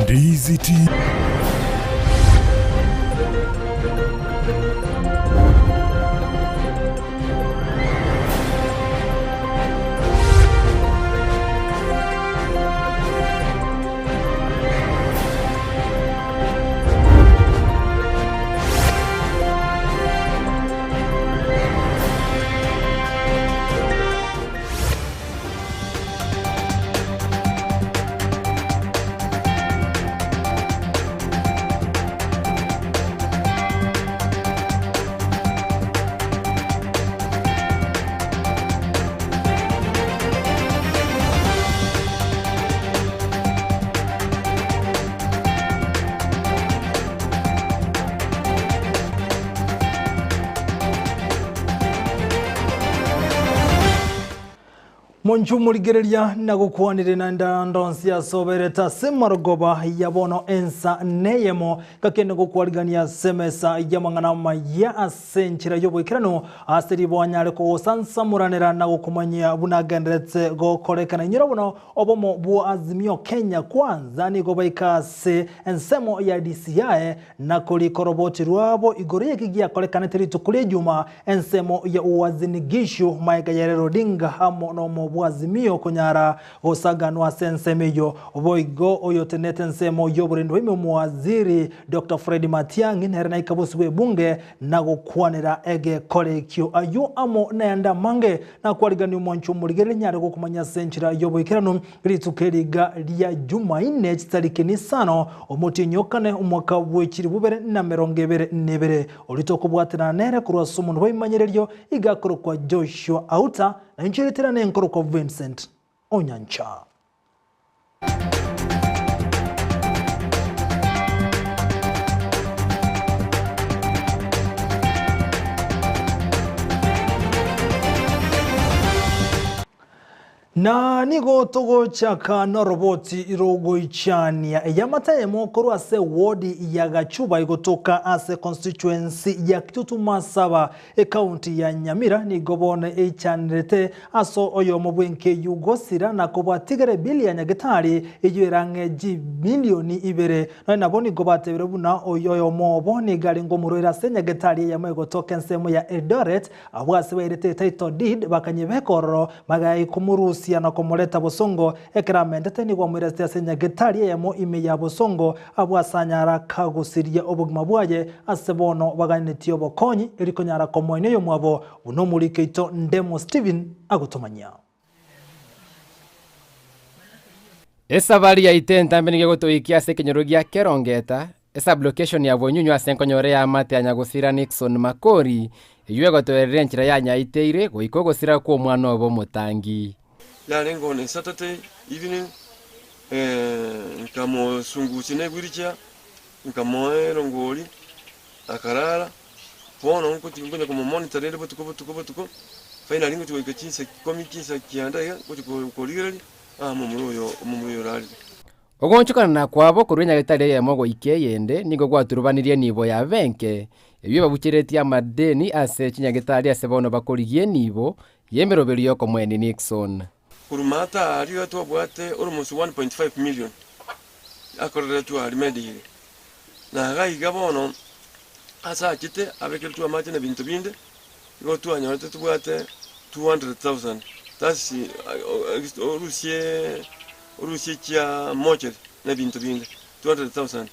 Ndizi TV. Monchu morigereria nagokwanire naende ande onsi ase oberete ase marogoba ya bono ensa neyemo, gaki nigokwarigania ase emesa y'amang'ana amaya ase enchera y'oboikeranu, ase ribo anyare kogosansamoranera na gokomanyia buna agendererete gokorekana. Inyora bono obomo bwa Azimio Kenya Kwanza nigo baika ase ensemo ya DCI na korika oroboti rwabo igoro y'eki giakorekanete rituko ri'ejuma Ensemo ya Uasin Gishu, magega ya Raila Odinga amo nomo bw'Azimio konyara gosaganwa ase ensemo eyio. Boigo oyotenenete ensemo y'oborendi bwa ime omowaziri Doctor Fred Matiang'i nere naika bosio bw'ebunge na gokwanera egekore ekio. Ayio amo nayande amange nakwarigania omwancho omorigereria nyare gokomanya ase enchera y'oboikeranu Rituko eri iga ria Jumaine chitariki Nisano, omotienyi o kane, omwaka bwe chilifu bibere na emerongo ebere na ebere. Oria tokobwaterana nere korwa ase omonwa bw'ebimanyererio iga akorokwa Joshua Auta, na inche ritirane nkorokwa Vincent Onyancha. Na nigo togochaka noroboti rogoichania eyamate eyemo korwa ase ward ya Gachuba egotoka ase constituency ya Kitutu Masaba ecounty ya Nyamira nigo bono eichanerete ase oyomo bw'enkeyu gosira na kobwatigera ebili ya Nyagetari eyio erang'e chimilioni ibere Nonya nabo nigo batebire buna oyo oyomo obo nigo arenge omorwaire ase Nyagetari eyemo egotoka ensemo ya Eldoret Abwo ase bairete etitle deed bakanyebeka ororo, bagaika komorusia na komoreta bosongo. Ekero amentete nigo amoirasete ase nyagetari eyemo ime ya bosongo, abwo ase anyara kagosiria obogima bwaye, ase bono baganetie obokonyi, erio konyara komoenia oyomwabo, buna omoriki oito Ndemo Stephen agotomanyia. Esabari yaito entambe nigo egotoikia ase ekenyoro gia Kerongeta, esublocation ya Bonyunyu ase enkonyora y'eamate ya nyagosira Nixon Makori, eyio egotoerera enchera yanyaiteire goika ogosira kw'omwana obo omotangi. Yarenge on a Saturday evening, nkamosungusia ne wheelchair, nkamoa erongori, akarara. Bono ngochi nkonya komomonitor rende botuko botuko botuko, finally ngochi goika chinsa ikomi chinsa kianda iga, ngochi ko korigereria, ah omomura oyo omomura oyo orarire. Ogoonchokana kwabo korwa enyagetari eyemo goika eyende nigo gwaturubanirie enibo ya benke, eyio ebabucheretie amadeni ase chinyagetari ase bono bakorigia enibo y'emeroberio y'okomoenia Nixon. Korwa maata aria twabwate almost 1.5 million akoreretwe aria Mediheal. Na iga iga bono ase achete abekeretwe amache na ebinto binde, igo twanyorete tobwate 200,000 that's orusie orusie chia mortuary na ebinto binde 200,000.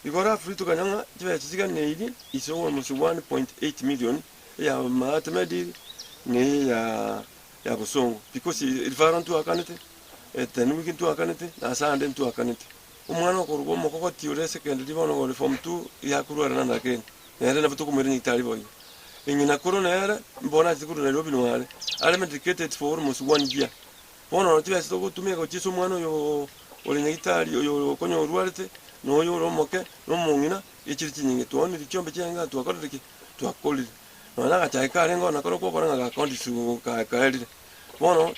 Igo roughly tokanyora ng'a chibesa chiganeiri is almost 1.8 million eya maate Mediheal na eya ya bosongo because referral ntwakanete, Tenwiki ntwakanete, na ase ande ntwakanete. Omwana okorokwa omokogoti ore secondary bono ore form two yakorwara nanda kende, nere nabo tokomoira nyagetari boigo. Eng'ina koro nere mbono achete korwa Nairobi noare, are medicated for almost one year. Bono oro chibesa togotumia gochia ase omwana oyo ore nyagetari oyo okonya orwarete, na oyo ore omoke, na omong'ina, echire chinyinge. Twaonire chiombe chiaye ng'a twakorire ki? Twakorire. Nonya agachae karenge oo nakoro okora ng'a gakondisiwa kaerire. Bono,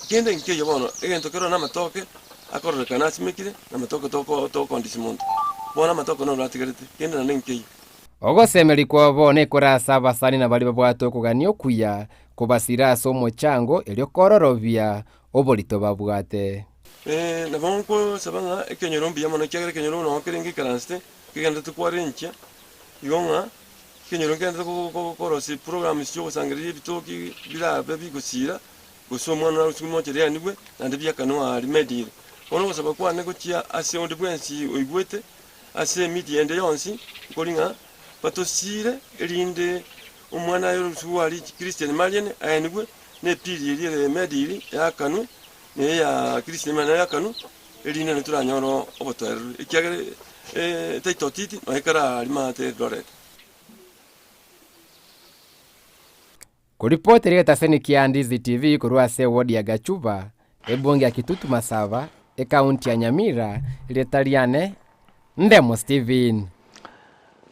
kende nkeiyo bono, egento kerore namatoke akororekana asimekire, namatoke toko tokondisia monto. Bono amatoke noro atigarete, kende naende nkeiyo. Ogosemeria kwabo nekore ase abasani na baria babwate okogania okuya, kobasira ase omochango, erio kororobia oborito babwate. Nabo nkosaba ng'a ekenyoro mbuya mono, ekiagera ekenyoro noo kere ngeikaransete, kegenderete kwarenchia, igo ng'a ekenyoro nkegenderete korosia programs chia ogosangereria ebitoki birabe bigosira, gose omwana ore mocheri anigwe, naende biakanwe aria medire. Bono ogosaba kwane gochia ase onde bwensi oigwete, ase emedia ende yonsi, nkori ng'a batosiire erinde omwana aye ore aria Christian Marian aenigwe, na epili eria ere mediri eakanwe, na eya Christian Marian eakanwe, erinde naende toranyore obotoereru, ekiagera etitle deed nonya ekero aria maate Eldoret. Koripoti rigetaseni kia Ndizi TV korwa ase ewodi ya Gachuba, ebunge ya Kitutu Masaba, ekaunti ya Nyamira, erieta riane Ndemo Stephen.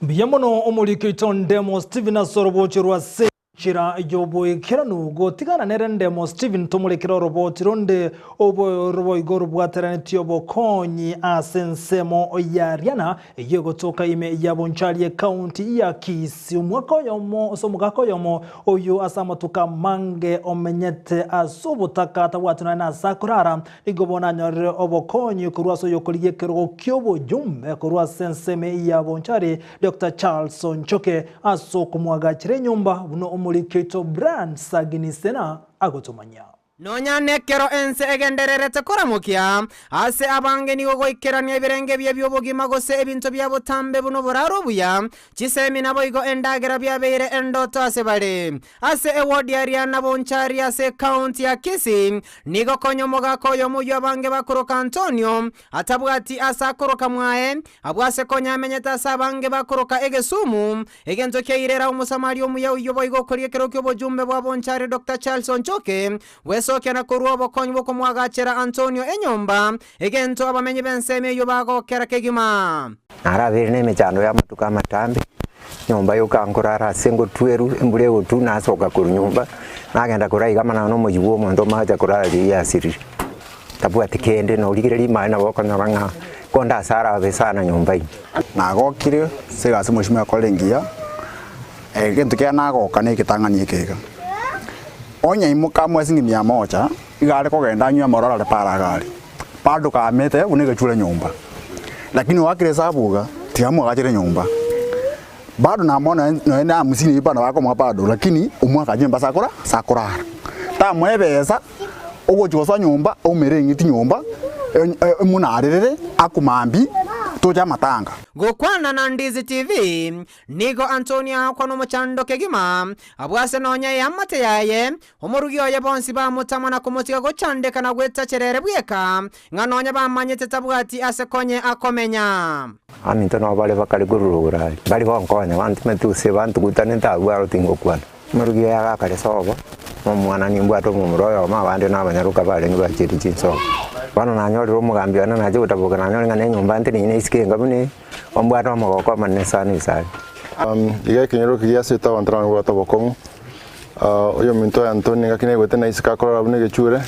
Mbuya mono omoriki oito Ndemo Stephen ase orobochi rwa ase enchera y'oboikeranu. Gotigana nere Ndemo Stephen tomorekere oroboti ronde oboigo robwateranetie obokonyi ase ensemo ya Riana Eyio egotoka ime ya Bonchari ekaunti ya Kisii. Omwaka oyomo ase omogaka oyomo oyio ase amatuko amange omenyete ase obotaka atabwati nonya nase akorara, nigo bono anyorire obokonyi korwa ase oyokorigia ekerogo ki'oboyumbe korwa ase ensemo ya Bonchari Doctor Charles Onchoke ase okomoagachera enyomba buna omoriki oito Brian Sagini Sena agotomanyia. Nonya nekero ense egendererete koramokia, ase abange nigo goikerania ebirenge ebiya bi'obogima gose ebinto bia botambe buna oboraro obuya, chisemi naboigo endagera biabeire endoto ase bare. Ase ewodi ya Riana Bonchari ase ecounty ya Kisii, nigo konya omogaka oyomo oyio abange bakoroka Antonio, atabwati ase akoroka mwaye, abwo ase konya amenyete ase abange bakoroka egesumu, Egento kiairera Omosamaria omuya oyio boigo okoria ekero ki'obojumbe bwa Bonchari Doctor Charles Onchoke, bwesokia na korua obokonyi bw'okomoagachera Antonio enyomba, egento abamenyi b'ensemo eyio bagokera kegima. Narabeire nemechando y'amatuko amatambe, nyomba yoka nkorara ase ngotweru, embura egotwa nasoka korwa nyomba, nagenda koraiga amang'ana na omoyio bwa omonto omache korara riria asirire. Tabwati kende, norigereria rimani nabo okonyora ng'a konde ase arabe sana nyomba ime. Nagokire ase egasi omosimo yakora engiya, egento kiaye nagoka na egetang'ani eke iga. Onye imoka amo ase eng'encho ya mocha, iga are kogenda anywe amarwa arare para iga aria, bado kaamete buna egechure nyomba. Lakini oakire esabu iga, tiga amwagachere nyomba. Bado namona nonye na hamsini bado bakomoa bado, lakini omwaka nyomba ase akora ase akorara. Tamoa ebesa. Ogochia gosoa nyomba, oumere eng'iti nyomba, emonarerere akomambia, toche amatanga. Gokwana na Ndizi TV, nigo Antonio aakwana omochando kegima, abwo ase nonya eamate yaye, omorugi oye bonsi bamotama na komotiga gochandeka na gwetachera ere bweka, ng'a nonya bamanyete tabwati ase konye akomenya. Aminto nabo bare bakare korwa rogoro aria, mbari gonkonya, bantomete gose bantugutanete abwo aro tingokwana. Omorugi oye agakare sobo, na omwana nimbwate omomura oyomo, abande nabanyaroka barenge bachiete chinsobo. Bono nanyorire omogambi one nache gotaboka nanyore ng'a nenyomba nteneine isiko enga buna eye, ombwate omogoko omonene sana esare. Iga ekenyoro ekiya ase abanto nabwate obokong'u, oyominto oyo Antoni ngaki naigwete na isiko akorora buna egechure,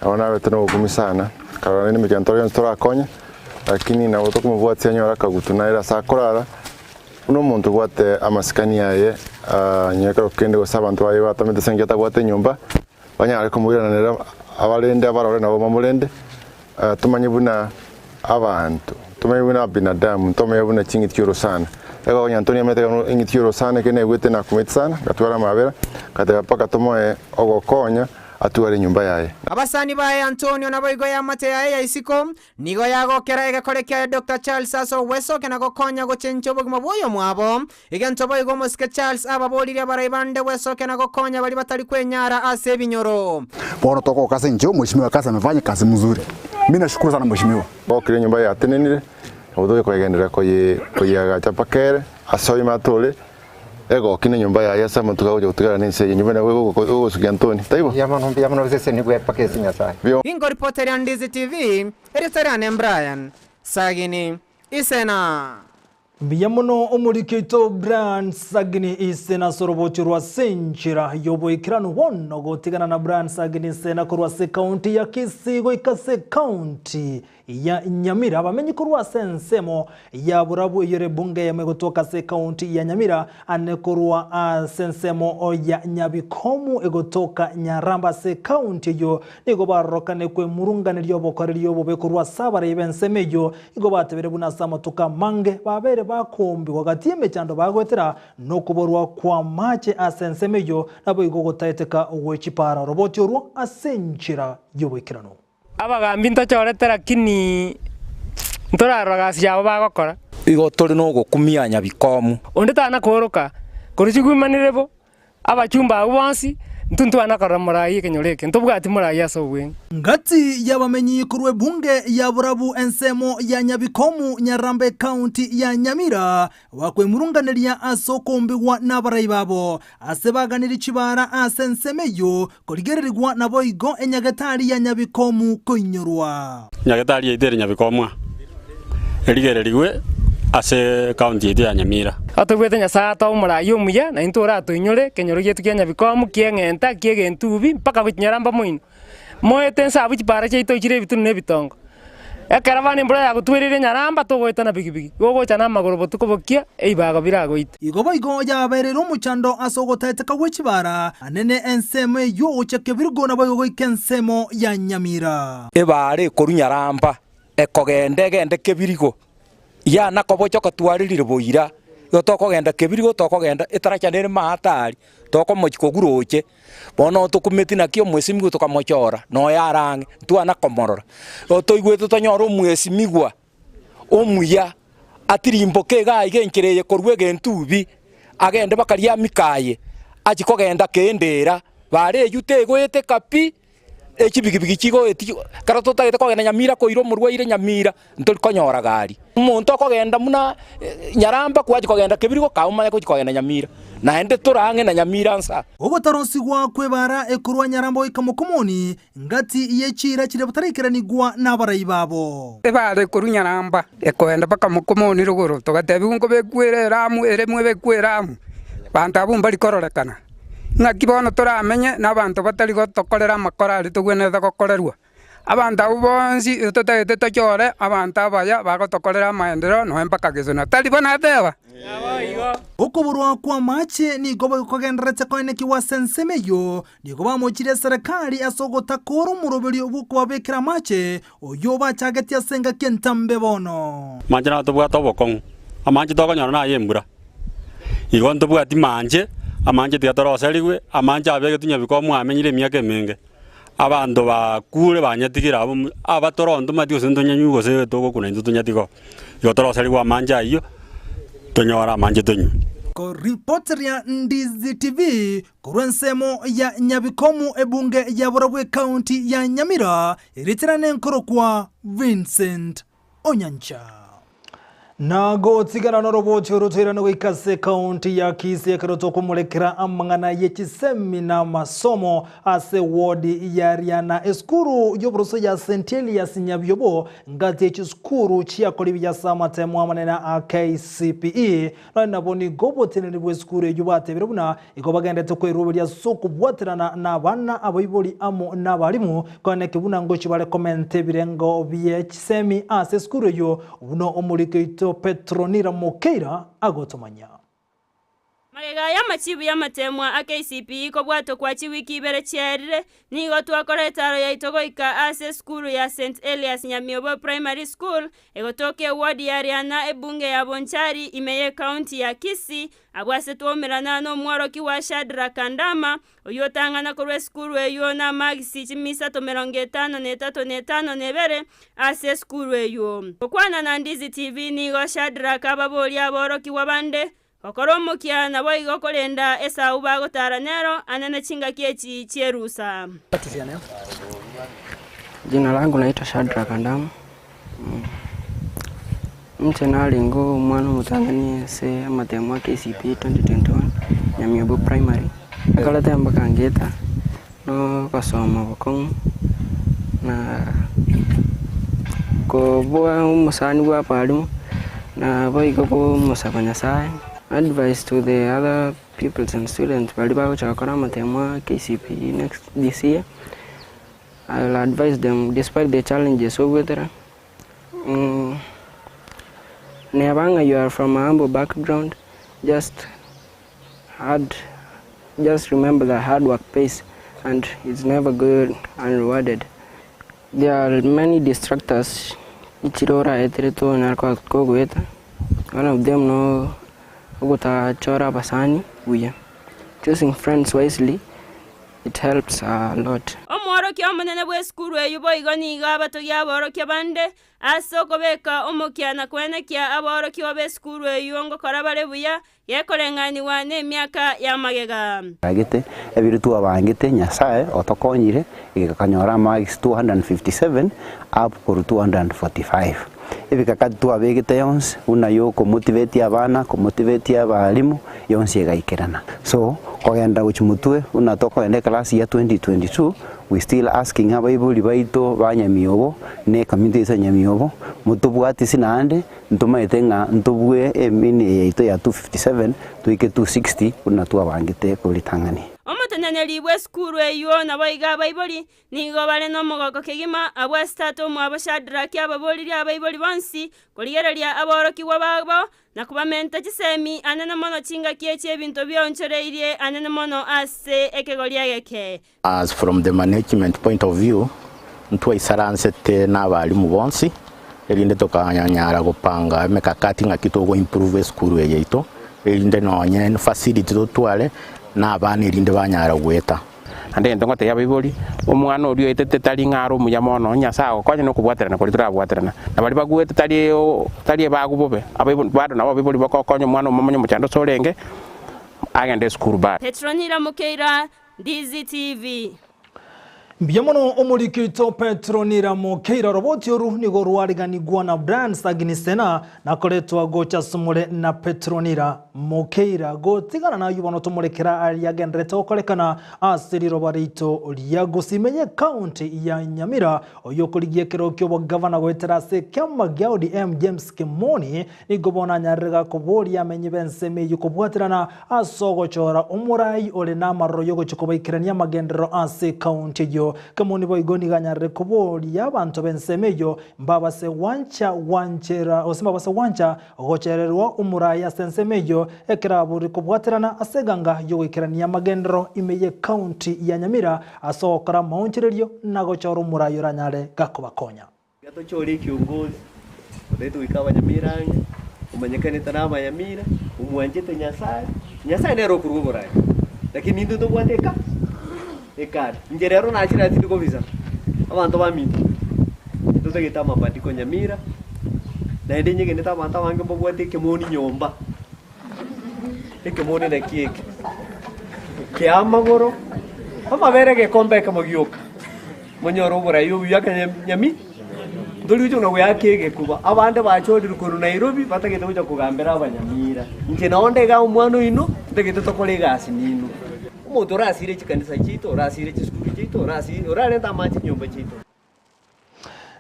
nabo nabete nobokumia sana, nkarora naende emechando yonsi torakonye, lakini nabo tokomobwatia anyore akagutu nere ase akorara. Buna omonto obwate amasikani aye, onye ekero kende gose abanto baye batamete ase engencho atabwate enyomba, banyare komoirananera abarende abarore nabo bamorende, tomanye buna abanto, tomanye buna binadamu, tomanye buna ching'iti chi'orosana. Ekero onye Antonio amanyete ng'a eng'iti y'orosana ekero naigwete nakumeti sana, ngatwara amabera, ngateba mpaka tomoe ogokonya atware enyomba yaye. Abasani baye Antonio naboigo eamate yaye ya isiko Nigo yagokera egekore kiaye Doctor Charles ase ogwesokia na gokonya gochenchia obogima bw'oyomwabo. Egento boigo omosike Charles ababoririe abarai bande gwesokia na gokonya baria batari kwenyara ase ebinyoro. Bono togoka ase inche omweshimiwa kazi amefanya kazi mzuri. Mi nashukuru sana mheshimiwa. Gokire enyomba yatenenire, nabo togochia koyegenderera koyeagacha mpaka ere ase oimate ore. Egoki nenyomba yaye ase amatuko agocha gotigara nense eye, enyomba nabo egosukia Antoni, taibo? Mbuya mono, mbuya mono osesenigwe mpaka ase Nyasae. Ingoripoteria Ndizi TV, erieta riane Brian Sagini Isena. Mbuya mono omoriki oito Brian Sagini Isena ase orobocho rwa ase enchera y'oboikeranu bono gotigana na Brian Sagini Isena korwa ase ekaunti ya Kisii goika ase ekaunti. ya Nyamira. Abamenyi korwa ase ensemo ya Borabu eyio ere ebunge eyemo egotoka ase ekaunti ya Nyamira, ane korwa ase ensemo ya Nyabikomu egotoka Nyaramba ase ekaunti eyio, nigo barorokane kwemurunganeria obokoreri obobe korwa ase abarai b'ensemo eyio. Igo batebire buna ase amatuko amange babeire bakombigwa gati y'emechando bagoetera nokoborwa kw'amache ase ensemo eyio, naboigo gotaeteka gwe chipara oroboti orwo ase enchera y'oboikeranu. Abagambi ntochorete lakini ntorarora gasi yabo bagokora. Igo tore nogokumia nyabikomu. Onde tana kooroka korwa chigwimanire bo, abachumba abwo bonsi, intwe ntwana korora morai ekenyoro eke, ntobwati morai ase obweng'e. Ngati y'abamenyi korwa ebunge ya Borabu ensemo ya Nyabikomu, Nyaramba ekaunti ya Nyamira, Bakwemurunganeria ase okombigwa nabarai babo, ase baganirie chibara ase ensemo eyio, korigererigwa naboigo enyagetari ya nyabikomu koinyorwa. Nyagetari yaito ere Nyabikomwa erigererigwe ase ekaunti yaito ya Nyamira. Otobwate Nyasae atoe omorai omuya, na intwe oratoinyore ekenyoro giaito kia Nyabikomu, ki'eng'enta, ki'egentubi, mpaka gochia Nyaramba moino. Moete inse abwo chipara chiaito chire ebitunu na ebitongo. Ekero bono embura yagotwereire nyaramba togoeta na bigibigi, igo ogocha namagoro botuko bokia, ebibago biragoite. Igo boigo yabaereire omochando ase ogotaeteka gwe chibara anene ensemo eyio gochia Kebirigo naboigo goika ensemo ya Nyamira. Ebaara ekorwa nyaramba ekogenda egende Kebirigo, Yana kobocha okotwarerire boira, igo tokogenda kebirigo tokogenda etaracha nere maate aria, tokomochia kogura oche. Bono tokumeti naki omwesimigwa tokamochora, noyo are ang'e, ntwana komorora. Igo toigwete tonyore omwesimigwa omuya, atirimboke iga aiga enchera eye korwa egentubi, agende mpaka riamika aye, achie kogenda kende era, bare eywo tegoeteka pi. Echibigibigi chigoetia, ekero totagete kogenda Nyamira koira omorwaire Nyamira, ntori konyora gari. Omonto okogenda buna Nyaramba kwachia kogenda Kebirigo kae omanye gochia kogenda Nyamira, naende tore ang'e na Nyamira nsa. Ogotarosigwa kw'ebaara ekorwa Nyaramba goika Mokomoni, ngati ye chiira chiria bataraikeranigwa nabarai babo. Ebaara ekorwa Nyaramba ekoenda mpaka Mokomoni rogoro, togatebigwa nkobekwa ere Elamu, eremwa ebekwe Elamu, abanto abwo mbari kororekana. Ng'aki bono toramenye nabanto batari gotokorera amakora aria togwenerete gokorerwa? Abanto abwo bonsi totagete tochore abanto abaya bagotokorera amaendereo nonya mpaka gesona. Tari bo nateba? Okoborwa kw'amache nigo kogendererete koenekigwa ase ensemo eyio, nigo bamochirie eserekari ase ogotakoora omoroberio bw'okobabekera amache, oyio bachagetie ase engaki entambe bono. Amanche naro tobwate obokong'u, amanche tokonyora naye embura. Igo ntobwati manche, amanche tiga toroserigwe, amanche abegetwe nyabikoa mwamenyire emiaka emenge. Abanto bakure banyatigire abwo mu aba torontomati gose ntonyanywe gose togokuna intwe tonyatiga oo. Igo toroserigwe amanche ayio, tonyore amanche tonywe. Koripoteria Ndizi TV korwa ensemo ya Nyabikomu ebunge ya Borobwo ekaunti ya Nyamira, erietera nenkorokwa Vincent Onyancha. Na gotigana noroboti oro toirane goika ase ekaunti ya Kisii ekero tokomorekera amang'ana ye chisemi na amasomo ase ewodi ya Riana esukuru y'oboroso ya St Elias Nyabiobo ngati ye chisukuru chiakora ebiya ase amatemo amanene a KCPE Nonye nabo nigo oboteneneri bw'esukuru eyio batebire buna igo bagenderete kweroberia ase okobwaterana nabana, abaibori amo nabarimu, koeneki buna ngochia bare komenta ebirengo bie chisemi ase esukuru eyio, buna omoriki oito Petronila Mokeira agotomanyia. Magega y'amachibu y'amateemwa a KCPE kobwatwa kwa chiwiki ibere chiaerire, nigo twakora etaaro yaito goika ase esukuru ya St Elias Nyamiobo Primary School Egotoka ewodi ya Riana ebunge ya Bonchari ime y'ecounty ya Kisii, abwo ase twaumerana nomworokigwa Shadrack Kandama, oyio otang'ana korwa esukuru eyio namagisi chimisato merongo etano na etato na etano na ebere ase esukuru eyio. Gokwana na Ndizi TV nigo Shadrack ababoria aborokigwa bande gokora omokia naboigo korenda esau bagotara nero anene chingaki echi chi'erusa. Jina langu naitwa Shadrack Andama. Inche narenge omwana omotang'ani ase amatemo a KCPE 2021 Nyamiobo Primary. Nakorete mpaka ngeta na ogosoma bokong'u na kobua omosani bwa abalimu naboigo komosaba Nyasaye. Advice to the other pupils and students baria bagocha gokora amatemo a KCPE next this year, I will advise them despite the challenges ogwetera. Neba ng'a you are from a humble background, just hard, just remember that hard work pays and it's never good unrewarded. There are many distractors chire oraetere tonyare koba togoeta, one of them no ogotachora abasani buya, choosing friends wisely it helps a lot. Omworokia omonene bw'esukuru eyio boigo nigo abatogia aborokia bande ase okobeka omokia na koenekia aborokigwa b'esukuru eyio ngokora bare buya, gekoreng'anigwa nemiaka y'amagega. Gete, ebiro twabangete, Nyasae otokonyire, egekanyora amarks 257 up korwa 245. Ebikakati twabegete yonsi, buna ya okomotivate abana, komotivate abalimu, yonsi egaikerana. So, kogenda gochia motwe, buna tokogenda eclass ya 2022, we still asking abaibori baito ba Nyamiobo, na ecommunity yaito ya Nyamiobo, motobwatisi naende, Ntomaete ng'a ntobue emini yaito ya 257 toike 260 buna twabangete korwa ritang'ani. Omoteneneri bw'esukuru eyio naboigo abaibori nigo bare nomogoko kegima, abwo ase tata omwabo Shadraki ababoririe abaibori bonsi korigereria aborokigwa babo na kobamenta chisemi anene mono chingaki echi ebinto bionchoreirie anene mono ase ekegori egeke. As from the management point of view, ntwaisaransete na abalimu bonsi, erinde tokanyara gopanga emekakati ng'aki togo improve esukuru eye yaito, erinde nonye facility totware, na abana erinde banyara goeta. Naende egento ngotebia abaibori, omwana oria oetete tari ng'a are omuya mono, Nyasae agokonye na okobwaterana koria torabwaterana. Na baria bagwete tari tari ebagu bobe, abaibori bado nabo abaibori bagokonya omwana omomanye omochando ase orenge, agende esukuru bado. Petronila Mukeira, DZTV. Mbuya mono omoriki oito Petro Niramo Keira oroboti oru nigo rwariganigwa na Brian Sagini Sena na koretwa gocha asomore na Petro Nira Mokeira gotigana nayio bono tomorekera aria agenderete gokorekana ase riroba riaito ria Gusii ime ye county ya Nyamira oyo okorigia ekero ki'obogavana goetera ase ekiama gia ODM James Kemoni nigo bono anyarire gakoboria amenyi b'ensemo eyio kobwaterana ase ogochora omorai ore namaroro y'ogochia kobaikerania amagenderero ase ekaunti eyio. Kemoni boigo nigo anyarire koboria abanto b'ensemo eyio mbabase gwancha gwanchera gose mbabase gwancha gochererwa omorai ase ensemo eyio ekero abure kobwaterana ase eganga y'ogoikerania amagenderero ime y'ekaunti ya Nyamira ase ogokora amaonchorerio na gochora omorai oranyare gakobakonya. Tochore ekiongozi otagete goika abanyamira ang'e, omanyekanete na abanyamira, omwanchete Nyasaye, Nyasaye nere okorwa oboraai, lakini intwe ntobwate eka ekari. Inche rero nachire aa tindi kobisa, abanto baminto, ntotagete amabadiliko Nyamira, naende nyegenete abanto abange mbabwate ekemoni nyomba, ekemoni naki eke, kia amagoro, amabere egekombe ekemo gioka. Monyore oborai obuya nyami, ntori gocha buna goeaka egekuba. Abande bachorire korwa Nairobi batagete gocha kogambera abanyamira. Inche nao nde igaa omwana oino, ntagete tokore egasi ninwe. Omonto orasire chikanisa chiaito, orasire chisukuru chiaito, orasire orarente amache chinyomba chiaito.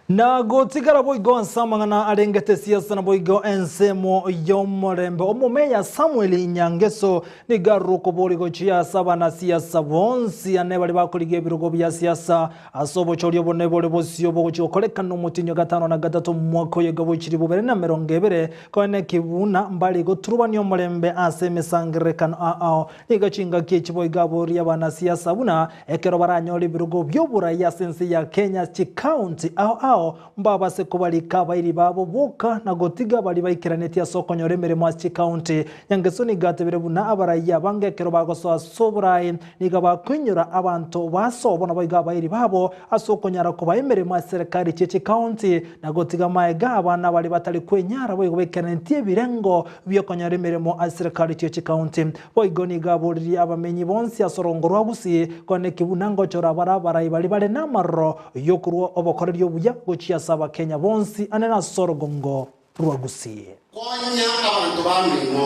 Na gotigara boigo ase amang'ana arengete siasa naboigo ensemo y'omorembe. Omomeya Samuel Nyangeso nigo arure okoboria gochia ase abanasiasa bonsi ane baria bakorigia ebirogo bia siasa ase obochori obonene bore bosio bogochia gokorekana omotienyi o gatano na gatato omwaka oyo iga bwe chilifu bibere na emerongo ebere koeneki buna mbare goturubania omorembe ase emesangererekano ao Nigo chingaki echi boigo aboria abanasiasa buna ekero baranyore ebirogo bi'oborai ase ense ya Kenya chikaunti ao ao mbabase kobarika abairi babo boka na gotiga baria baikeranetie ase okonyora emeremo ase chikaunti. Nyangeso nigo atebire buna abarai abange ekero bagosoa ase oborai nigo bakoinyora abanto basobo naboigo abairi babo ase okonyara kobaa emeremo ase serikali chie chikaunti na gotiga maega abana baria batari kwenyara boigo baikeranetie ebirengo bi'okonyora emeremo ase serikali chie chikaunti. Boigo nigo aboririe abamenyi bonsi ase orongo rwa Gusii, koeneki buna ngochora abare abarai baria bare namaroro y'okorua obokoreri obuya gochia ase Abakenya bonsi ane nase orogongo rwa Gusii. Konya abanto bamino,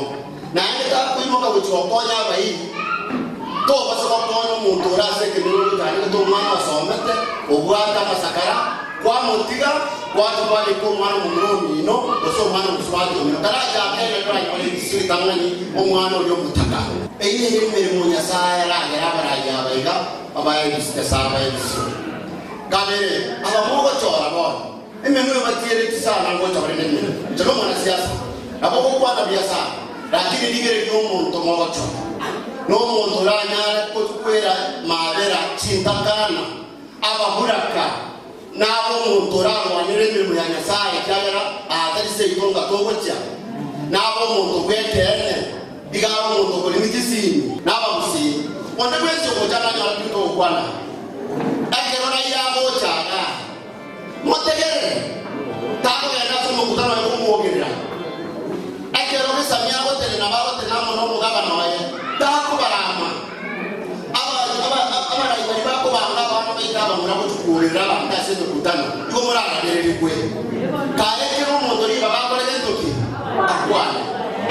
naende takoimoka gochia gokonya abairi. Tobasa gokonya omonto ore ase ekenyoro gotandegete omwana osomete, obwate amasakara, kwamotiga, gwacha kwarika omwana omomura omino, gose omwana omosubati omino. Karachake nario oranyore ebisio ritang'ani omwana oria omotaka. Eyio nere emeremo Nyasae aragere abarai aba iga babae ebisio, Nyasae abae ebisio. Kabere, aba mogochora bono. Emenwa ebatiereti sana ngocha bare nemenwa. Inche nomwanasiasa, nabo ogokwana buya sana, lakini rigereria omonto mogochora, nomonto oranyare gotukwera mabera chintakana, ababuraka, nabe omonto orarwanere emeremo ya Nyasae, ekiagera aatari seito nga togochia, nabe omonto bw'ekeene, iga abe omonto okoremia chisimi, na abagusii. Onde bwensi ogocha nanyora pi togokwana. Ekero Raila agocha igaa, motegerere, takogenda ase omokutano oye komwogerera. Ekero Gesamia agotenena bagotenena amo nomogabana oye, takobarama. Abarai baria bakobanga abana baito abamura gochia kwogerera abanto ase emekutano, igo moraragererigwe. Kae kera omonto ribaga akore gento ki? Akwane.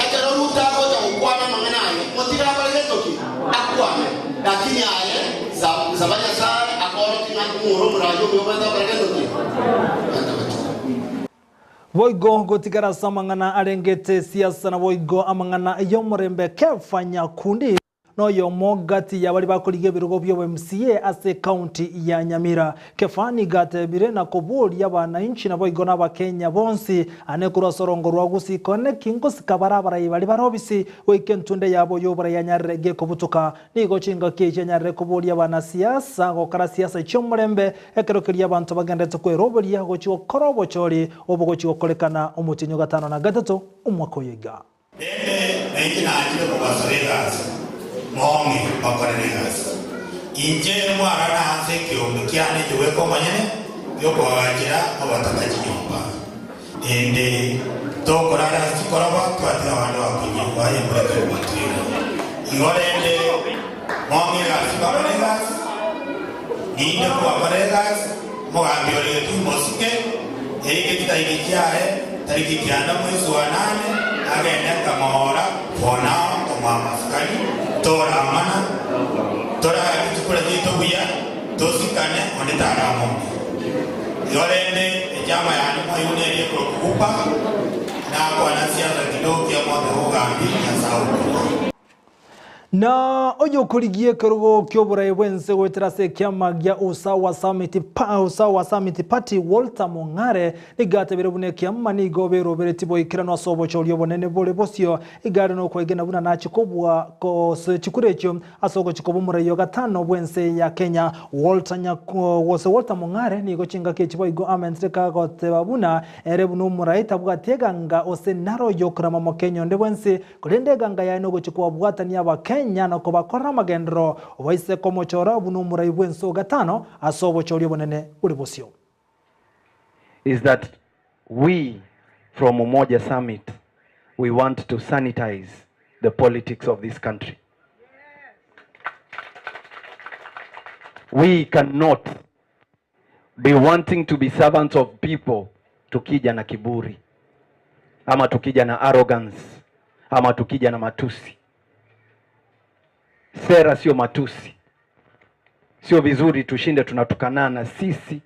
Ekero Ruto agocha gokwana amang'ana aye, motige akore gento ki? Akwane. Lakini aye, saba Nyasae akoorokie ng'a ng'ore omoraai omuya obwenerete gokora gento ki? Obwenerete gochora. Boigo gotigara ase amang'ana arengete siasa naboigo amang'ana y'omorembe Kefa Nyakundi Noyomo gati y'abaria bakorigia ebirogo bi'obo-MCA ase ekaunti ya Nyamira. Kefa nigo atebire na koboria abanainchi naboigo n'Abakenya bonsi ane korwa ase orongo rwa Gusii kone ki ngosika bare abarai baria bare obisi goika entunde yabo y'oborai yanyarire gekobutoka. Nigo chingaki echi anyarire koboria abanasiasa gokora siasa chi'omorembe ekero keria abanto bagenderete kweroberia gochia gokora obochori obo gochia gokorekana omotienyi o gatano na gatato omwaka oyo iga. Rende nainche nachire kobasaba egasi, mong'e mbakorere egasi. Inche mwarana ase ekeombe kiane inche bweka omonyene gi'okoagachera abataka chinyomba. Ende tokorara ase chikoroba, twatiga abande bakonye bayemureka gotuira. Igo rende mong'e egasi mbakore egasi, ninde kobakora egasi, omogambi ore getui mosike, Eike chitariki chiaye, tariki kianda mwezi wa nane, agende nkamoora, bonao tomoa amasikani, toramana, toraake chikura chiaito buya, tosikane, onde taramoke. Igo rende echama yane mwaigwa neria ekorokwa Upa, nakwana siasa kidogo kiamote obogambi, Nyasae okobua. Na oyokorigia ekerogo ki'oborai bw'ense goetera ase ekiama gia Usawa Summit Usawa Summit Party Walter Mong'are nigo atebire buna ekiama nigo beroberetie boikeranu ase obochori obonene bore bosio iga are nokwegena buna nachie kobua gose chikura echio ase ogochia koba omorai o gatano bw'ense ya Kenya Walter gose Walter Mong'are nigo chingaki echi boigo amentire kagoteba buna ere buna omorai tabwati eganga gose naro oyokorama Mokenya onde bwensi Korende eganga yaye nogochia kobabwatania Abakenya na kobakorera amagenderero, obaise komochora buna omorai bw'ense o gatano ase obochori obonene bore bosio. Is that we from Umoja Summit we want to sanitize the politics of this country. We cannot be wanting to be servants of people tukija na kiburi ama tukija na arrogance ama tukija na matusi. Sera sio matusi, sio vizuri tushinde tunatukanana sisi,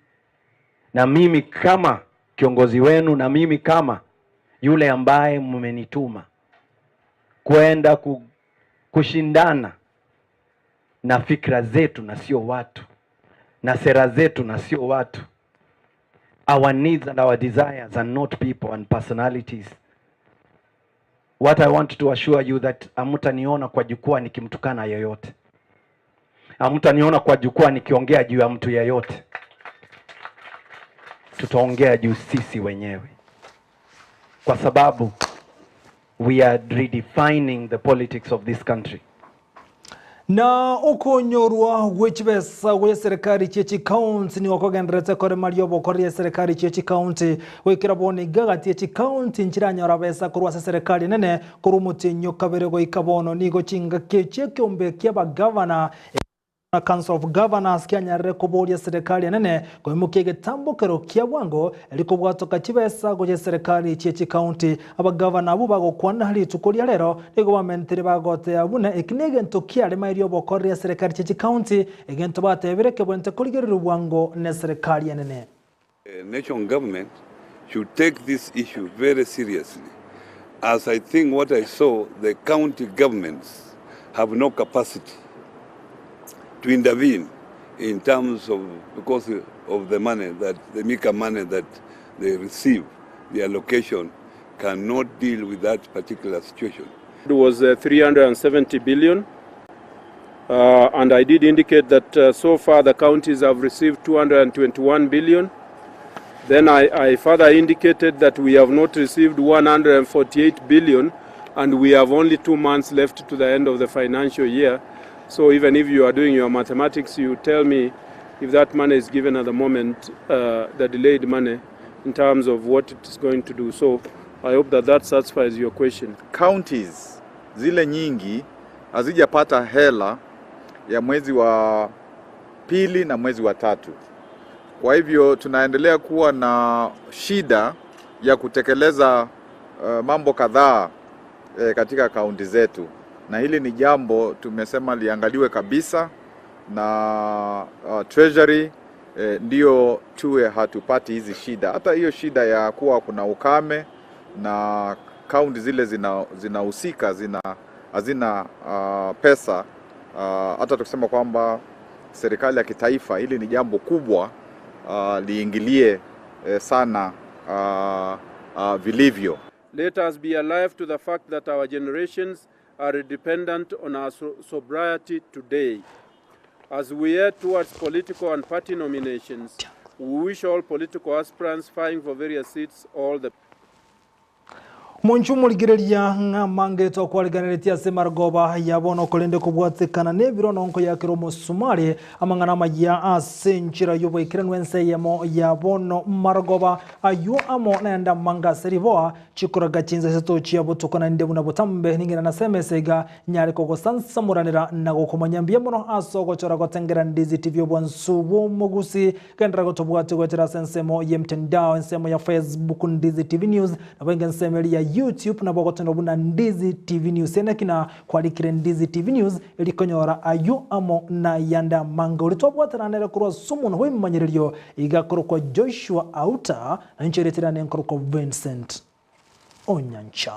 na mimi kama kiongozi wenu, na mimi kama yule ambaye mmenituma kwenda kushindana na fikra zetu na sio watu, na sera zetu na sio watu. Our needs and our desires are not people and personalities. What I want to assure you that hamtaniona kwa jukwaa nikimtukana yeyote, hamtaniona kwa jukwaa nikiongea juu ya mtu yeyote. Tutaongea juu sisi wenyewe, kwa sababu we are redefining the politics of this country. Na okonyorwa gwe chibesa gwe serikali chie chikaunti nigo kogendererete koremaria obokoreri eserikali chie chikaunti goikera bono iga gati ye chikaunti nchiranyora besa korwa ase serikali enene korwa omotienyi o kabere goika bono nigo chingaki echi ekeombe kia abagavana na Council of Governors kianyarire koboria serikali enene koimokia egetambokero kia bwango eri kobwatoka chibesa gocha eserikali chie chikaunti. Abagavana abwo bagokwana rituko ria rero nigo bamentire bagotea buna eki negento kiaremairie obokoreri eserikali chie chikaunti egento batebire kebwente korigererwa bwango neserikali enene. The national government should take this issue very seriously as I think what I saw the county governments have no capacity to intervene in terms of because of the money that the Mika money that they receive, the allocation, cannot deal with that particular situation. It was 370 billion. And I did indicate that so far the counties have received 221 billion. Then I further indicated that we have not received 148 billion and we have only 2 months left to the end of the financial year. So even if you are doing your mathematics, you tell me if that money is given at the moment, the delayed money, in terms of what it is going to do. So I hope that that satisfies your question. Counties zile nyingi hazijapata hela ya mwezi wa pili na mwezi wa tatu. Kwa hivyo tunaendelea kuwa na shida ya kutekeleza mambo kadhaa katika kaunti zetu, na hili ni jambo tumesema liangaliwe kabisa na Treasury ndio tuwe hatupati hizi shida. Hata hiyo shida ya kuwa kuna ukame na kaunti zile zinahusika hazina pesa. Hata tukisema kwamba serikali ya kitaifa, hili ni jambo kubwa liingilie sana vilivyo. Let us be alive to the fact that our generations are dependent on our sobriety today. As we head towards political and party nominations, we wish all political aspirants vying for various seats all the Monchu murigereria ng'amange twakwariganĩrĩtie ase marogoba ya bono okorende kobwatekana n'ebiro nonko yakero omosumari amang'ana amaya ase enchera y'oboikeranu ense eyemo ya bono marogoba aywo amo naende amanga ase riboa chikoraga chinsa isato chia botuko naende buna botambe ning'ina na semese iga nyare kogosansamoranera na gokomanya mbuya mono ase ogochora gotengera Ndizi TV obwansu bw'omogusi gendera gotobwate goetera ase ensemo ya mtandao ensemo ya Facebook Ndizi TV News nabo enge ensemo eria ya YouTube nabo ogotenda buna Ndizi TV News eneki na kwarikire Ndizi TV News erikonyora ayu amo na yanda manga ori twabwatananere korwa ase omonto bwa iga korokwa Joshua Auta na inche ereterane nkorokwa Vincent Onyancha.